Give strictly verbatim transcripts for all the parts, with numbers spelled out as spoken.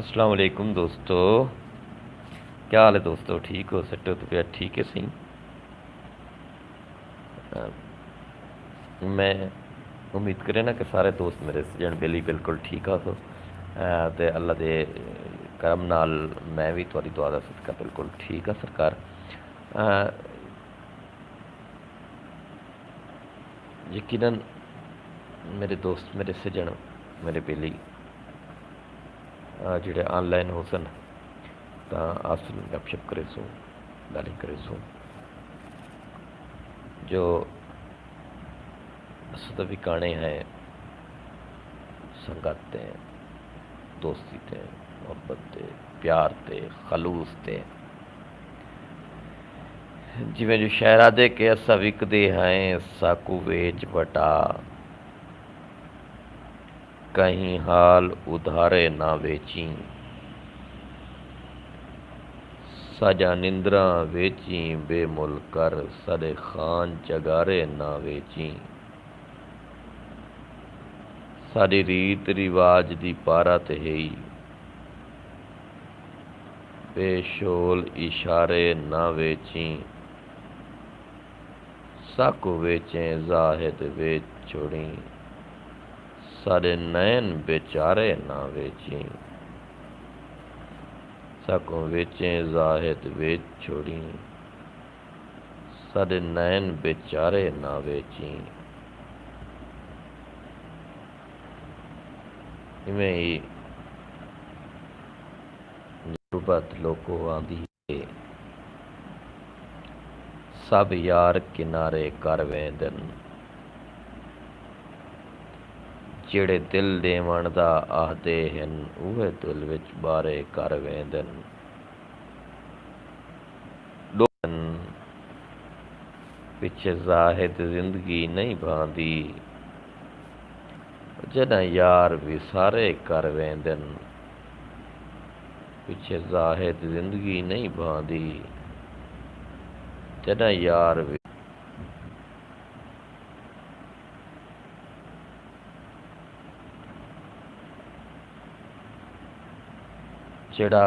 السلام علیکم دوستو، کیا حال ہے دوستو؟ ٹھیک ہو؟ سٹو طبیعت ٹھیک ہے سئیں؟ میں امید کرے نا کہ سارے دوست میرے سجن بیلی بالکل ٹھیک ہو سو۔ تے اللہ دے کرم نال میں بھی تھوڑی دعا دا صدقہ بالکل ٹھیک ہاں سرکار۔ یقیناً میرے دوست، میرے سجن، میرے بیلی، آ، جڑے آن لائن ہوسن تاں آسن گپ شپ کریسوں، ڳالھیں کریسوں۔ جو اساں تاں وکاݨے ہیں سنگت تے، دوستی تے، محبت تے، پیار تے، خلوص تے۔ جیویں جو شاعر آہدے کہ اساں وکدے ہیں ساکوں ویچ وٹا، کہیں حال ادھارے نہ ویچیں۔ ساݙیاں نندراں ویچیں بے مل کر، ساݙے خان چگارے نہ ویچیں۔ ساݙی ریت رواج دی پارت ہئی، بے شول اشارے نہ ویچیں۔ ساکوں ویچیں زاہد ویچ چھوڑیں، ساݙے نین بیچارے نہ ویچیں۔ ساکوں ویچیں زاہد ویچ چھوڑیں، ساݙے نین بیچارے نہ ویچیں۔ ایویں ہی غربت لوکو آندی ہے، سب یار کنارے کر ویندن۔ جیڑھے دل ݙیوݨ دا آہدے ہن، اوہے دل وچ ٻارے کر ویندن۔ ݙوہن پچھے زاہد زندگی نئیں بھاندی، جݙاں یار وسارے کر ویندن۔ پچھے زاہد زندگی نئیں بھاندی، جݙاں یار وی جیڑھا،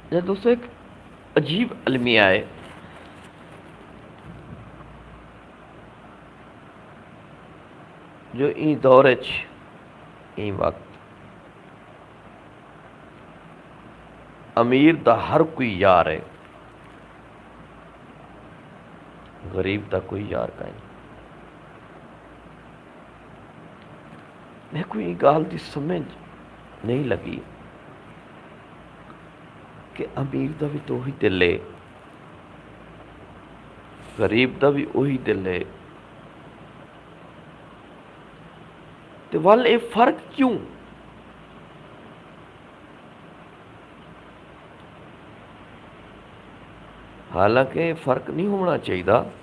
جیڑھا دوستو، ہک عجیب المیہ ہے جو ایں دور اچ، ایں وقت امیر دا ہر کوئی یار ہے، غریب دا کوئی یار کائنی۔ میکوں ایں ڳالھ دی سمجھ نئیں لڳی کہ امیر دا وی تاں اوہی دل ہے، غریب دا وی اوہی دل ہے، تے ول اے فرق کیوں؟ حالانکہ فرق نہیں ہونا چاہیے۔